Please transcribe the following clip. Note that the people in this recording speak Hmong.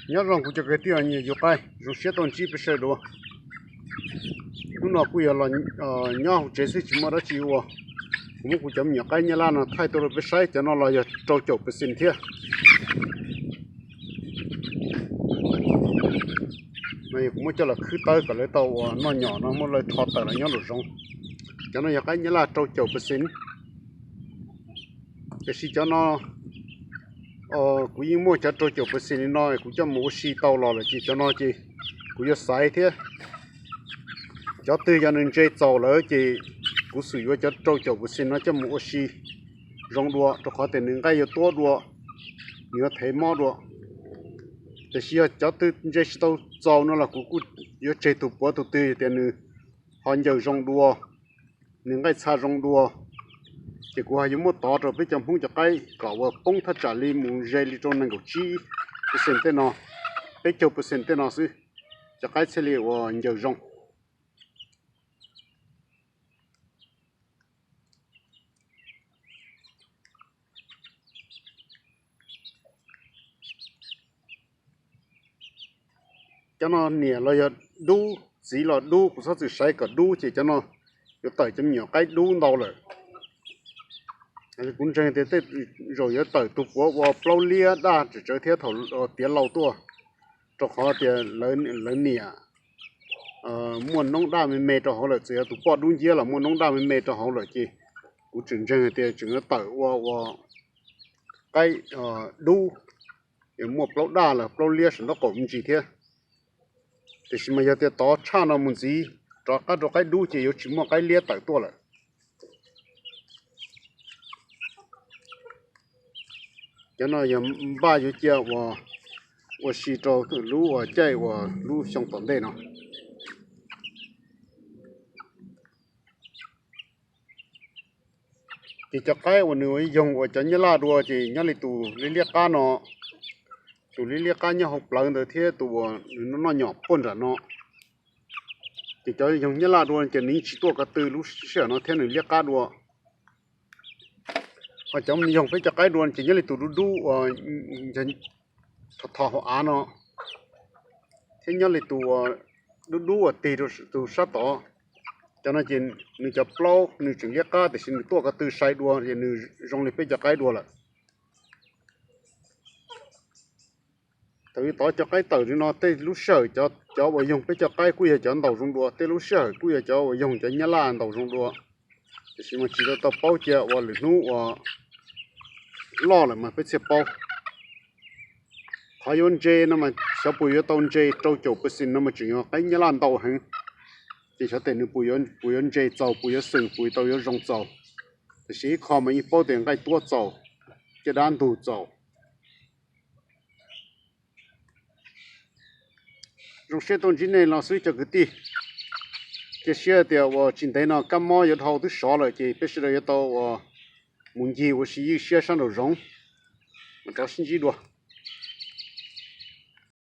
Nyob zoo kuv cov kwv tij nyiam yug qaib, zoo siab tuaj ntsib peb sawv daws. Hnub no kuj yog los nyob hauv tsev xwb tsis muaj dab tsi ua. Kuv muab kuv cov me nyuam qaib nyab laj no thaij tuaj rau peb saib, cov no los yog rau caum percent thiab. No yog kuv muab coj los khwb tawb kom lawv tau ua noj nyom no muab lawv rho tawm los nyob nraum zoov. Cov no yog qaib nyab laj rau caum percent. Tiam sis cov no kuv yeej muaj cov rau caum percent li no kuv coj mus ua si tau los lawm ces cov no ces kuv yuav xaiv thiab. Cov twg yog nws ntse txaus lawm ces kuv xum yuav cov rau caum percent no coj mus ua si zoo dua rau qhov tias nws nqaij yuav tuab dua, nws yuav thev mob dua. Tiam sis yog cov twg ntse tsis tau txaus no los kuv kuj yuav tseg tus puav tus twg tias nws ho ncaws zoo dua, nws nqaij txha zoo dua, ces kuv ho yuav muab tov rau peb cov Hmoob cov qaib kom ua poob thaj tsam li mus ze li rau nees nkaum tsib percent tej no, peb caug percent tej no xwb, cov qaib thiaj li ua ncaws zoo. Cov no niam los yog dub, txiv los dub, kuv txhob txwm saib kom dub ces cov no yuav tawm cov me nyuam qaib dub ntau lawm. Kuv ntseeg tias tej zaum yuav tawm tus puav ua plaub liab daj tsawv tsawv thiab thaum tiav laus tuaj, rau qhov tias lawv niam muaj noob daj me me rau hauv lawm, txawm yog tus poj dub nciab los muaj noob daj me me rau hauv lawm ces kuv tseem ntseeg tias tseem yuav tawm ua ua qaib dub, muaj plaub daj los plaub liab saum nraub qaum me ntsis thiab. Tiam sis mas yog tias tov tshaj no mus ntxiv rov qab rau qaib dub ces yuav tsis muaj qaib liab tawm tuaj lawm. Cov no yog npaj yuav cia ua, ua si rau lub ua caij uas lub xyoo tom ntej no. Ces cov qaib uas nws ua yoog uas cov nyab laj dua ces nyob li tus liab liab qab no, tus liab liab qab nyob hauv plawv ntawd thiab tus uas nws noj nyom puag nram no. Ces cov yoog nyab laj dua ces nws yeej tsis tuaj ko tw lub sij hawm no thiab nws liab qab dua. Ho cov yoog peb cov qaib dua ces nyob li tus dub dub uas thov hauv av no, thiab nyob li tus dub dub uas tig rau tus sab tod. Cov no ces nws cov plaub nws tseem liab qab tiam sis nws tuaj ko tw sai dua ces nws zoo li peb cov qaib dua lawm. Thaum tov cov qaib tawm li no tej lub sij hawm cov uas yoog peb cov qaib kuj yog cov ntaus zoo dua, tej lub sij hawm kuj yog cov uas yoog cov nyab laj ntaus zoo dua. Tiam sis mas tsis tau tau paub cia ua lwm hnub uas loj lawm mas peb thiaj paub. Qhov yuav ntse no mas xyov puas yuav tau ntse rau caum percent no mas tseem yog qaib nyab laj ntau heev. Ces xyov tes nws puas yuav ntse txaus, puas yuav xeem, puas tau yuav zoo txaus. Tiam sis ib qho mas yeej paub tias nqaij tuab txaus, caj dab ntug txaus. Zoo siab tuaj ntsib nej los xwb cov kwv tij. Cia siab tias uas tsis ntev no kab mob yuav dhau twb sov lawm ces peb sawv daws yuav tau uas mus ncig ua si ywj siab sab nraum zoov. Mas rov sib ntsib dua.